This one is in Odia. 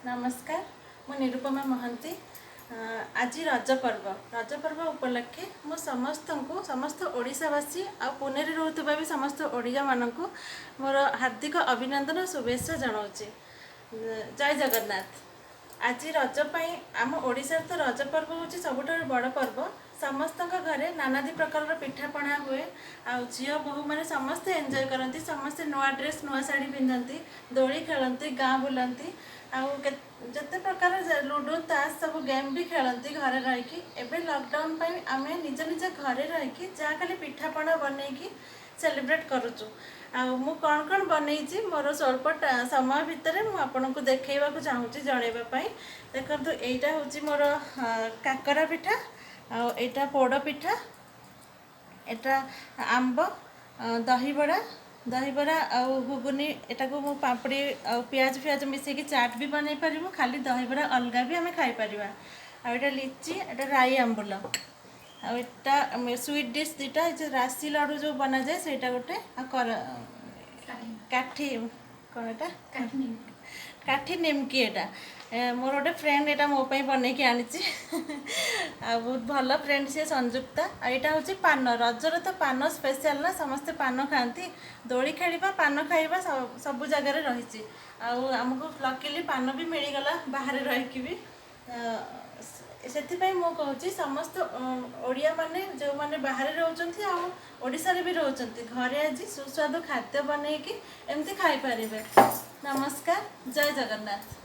ନମସ୍କାର, ମୁଁ ନିରୁପମା ମହାନ୍ତି। ଆଜି ରଜ ପର୍ବ। ରଜ ପର୍ବ ଉପଲକ୍ଷେ ମୁଁ ସମସ୍ତଙ୍କୁ, ସମସ୍ତ ଓଡ଼ିଶାବାସୀ ଆଉ ପୁନେରେ ରହୁଥିବା ବି ସମସ୍ତ ଓଡ଼ିଆମାନଙ୍କୁ ମୋର ହାର୍ଦ୍ଦିକ ଅଭିନନ୍ଦନ ଓ ଶୁଭେଚ୍ଛା ଜଣାଉଛି। ଜୟ ଜଗନ୍ନାଥ। ଆଜି ରଜ ପାଇଁ, ଆମ ଓଡ଼ିଶାରେ ତ ରଜ ପର୍ବ ହେଉଛି ସବୁଠାରୁ ବଡ଼ ପର୍ବ। ସମସ୍ତଙ୍କ ଘରେ ନାନାଦି ପ୍ରକାରର ପିଠାପଣା ହୁଏ ଆଉ ଝିଅ ବୋହୂମାନେ ସମସ୍ତେ ଏନ୍ଜୟ କରନ୍ତି। ସମସ୍ତେ ନୂଆ ଡ୍ରେସ୍, ନୂଆ ଶାଢ଼ୀ ପିନ୍ଧନ୍ତି, ଦୋଳି ଖେଳନ୍ତି, ଗାଁ ବୁଲନ୍ତି ଆଉ ଯେତେ ପ୍ରକାର ଲୁଡ଼ୁ, ତାସ୍ ସବୁ ଗେମ୍ ବି ଖେଳନ୍ତି ଘରେ ରହିକି। ଏବେ ଲକଡାଉନ୍ ପାଇଁ ଆମେ ନିଜ ନିଜ ଘରେ ରହିକି ଯାହା ଖାଲି ପିଠାପଣା ବନେଇକି ସେଲିବ୍ରେଟ୍ କରୁଛୁ। ଆଉ ମୁଁ କ'ଣ କ'ଣ ବନେଇଛି, ମୋର ସ୍ୱଳ୍ପ ସମୟ ଭିତରେ ମୁଁ ଆପଣଙ୍କୁ ଦେଖେଇବାକୁ ଚାହୁଁଛି, ଜଣେଇବା ପାଇଁ। ଦେଖନ୍ତୁ, ଏଇଟା ହେଉଛି ମୋର କାକରା ପିଠା ଆଉ ଏଇଟା ପୋଡ଼ ପିଠା, ଏଇଟା ଆମ୍ବ, ଦହିବରା, ଦହିବରା ଆଉ ଘୁଗୁନି। ଏଟାକୁ ମୁଁ ପାମ୍ପଡ଼ି ଆଉ ପିଆଜ ଫିଆଜ ମିଶେଇକି ଚାଟ୍ ବି ବନେଇ ପାରିବୁ, ଖାଲି ଦହିବରା ଅଲଗା ବି ଆମେ ଖାଇପାରିବା। ଆଉ ଏଇଟା ଲିଚି, ଏଇଟା ରାଇ ଆମ୍ବୁଲ ଆଉ ଏଇଟା ସୁଇଟ୍ ଡିସ୍ ଦୁଇଟା, ଏ ଯେଉଁ ରାଶି ଲଡ଼ୁ ଯେଉଁ ବନାଯାଏ ସେଇଟା ଗୋଟେ, ଆଉ କର କାଠି, କ'ଣ ଏଇଟା, କାଠି ନିମକି। ଏଇଟା ମୋର ଗୋଟେ ଫ୍ରେଣ୍ଡ ଏଇଟା ମୋ ପାଇଁ ବନେଇକି ଆଣିଛି ଆଉ ବହୁତ ଭଲ ଫ୍ରେଣ୍ଡ ସିଏ, ସଂଯୁକ୍ତା। ଆଉ ଏଇଟା ହେଉଛି ପାନ। ରଜରେ ତ ପାନ ସ୍ପେଶାଲ ନା, ସମସ୍ତେ ପାନ ଖାଆନ୍ତି। ଦୋଳି ଖେଳିବା, ପାନ ଖାଇବା ସବୁ ଜାଗାରେ ରହିଛି ଆଉ ଆମକୁ ଲକିଲି ପାନ ବି ମିଳିଗଲା ବାହାରେ ରହିକି ବି। ସେଥିପାଇଁ ମୁଁ କହୁଛି, ସମସ୍ତ ଓଡ଼ିଆମାନେ ଯେଉଁମାନେ ବାହାରେ ରହୁଛନ୍ତି ଆଉ ଓଡ଼ିଶାରେ ବି ରହୁଛନ୍ତି, ଘରେ ଆଜି ସୁସ୍ୱାଦୁ ଖାଦ୍ୟ ବନେଇକି ଏମିତି ଖାଇପାରିବେ। ନମସ୍କାର, ଜୟ ଜଗନ୍ନାଥ।